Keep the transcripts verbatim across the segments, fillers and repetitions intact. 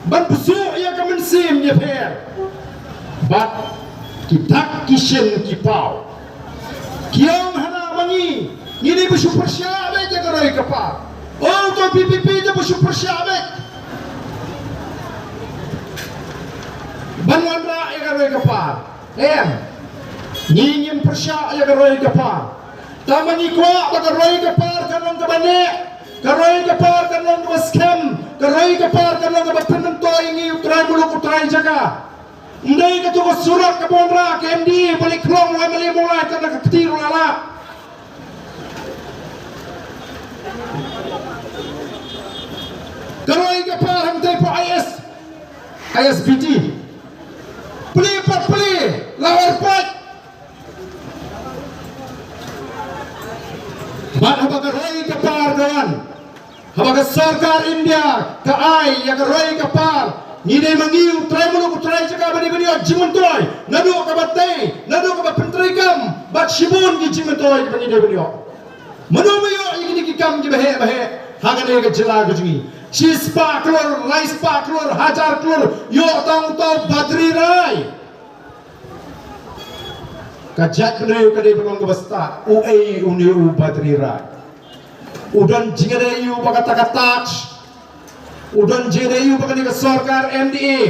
ban pyrshah ïa ka mynsiem ïapher. Bad ki dak ki shin ki paw. Ki ong hana ma ngi, ngi dei ba shu pyrshah beit ïa ka roi ka par. Oh, to P P P te ba shu pyrshah beit ban wanrah ïa ka roi ka par. Em, ngi ngim pyrshah ïa ka roi ka par. Tangba ngi kwah ba ka roi ka par kan long kaba neh, ka roi ka par kan long kaba skhem, ka roi ka par kan long kaba pynmyntoi ïa ngi u trai muluk u trai jaka. Ym dei kato ka surok kaba wanrah ka M D A ba leit khlong u M L A Mawlai tang da ka kti ruh la lah. Ka roi ka par hangtei pa I S, I S B T. Plie pat plie, la wer pat. Bad haba ka roi ka par ka wan, haba ka sorkar India ka ai ïa ka roi ka par, ngi dei ma ngi u trai muluk u trai jaka ba dei ban ïoh jingmyntoi naduh kaba tei, naduh kaba pyntreikam, bad shibun ki jingmyntoi ba ngi dei ban ïoh. Mano ba ïoh ïa kine ki kam kiba heh ba heh ha kane ka jylla ka jong ngi? Shi spah klur, lai spah klur, hajar klur ïoh tang uta u Badri Rai. Ka jaitbynriew ka dei ban long kaba stad. Uei une u Badri Rai? U don jingïadei ïa u ba kata ka Taj. U don jingïadei ïa u ba kane ka sorkar M D A.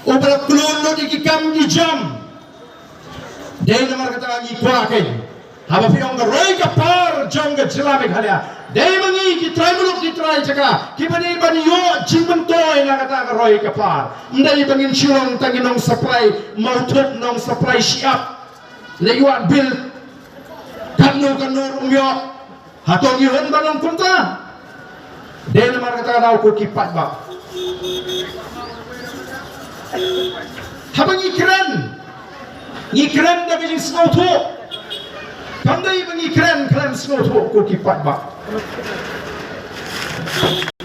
U ba la klur lut ïa ki kam ki jam. Dei namar kata ngi kwah kein, haba phi ong ka roi ka par jong ka jylla Meghalaya, dei ma ngi ki trai muluk ki trai jaka kiba dei ban ïoh jingmyntoi na kata ka roi ka par. Ym dei ba ngin shu long tang ki nongsupply mawthup, nongsupply shyiap. Leit wad bill katno katno ruh ym ïoh. Hato ngi hun ban long kumta? Dei namar kata ka daw ko ki paidbah, haba ngi kren, ngi kren da ka jingsngewthuh. Kam dei ba ngi kren khlem sngewthuh ko ki paidbah.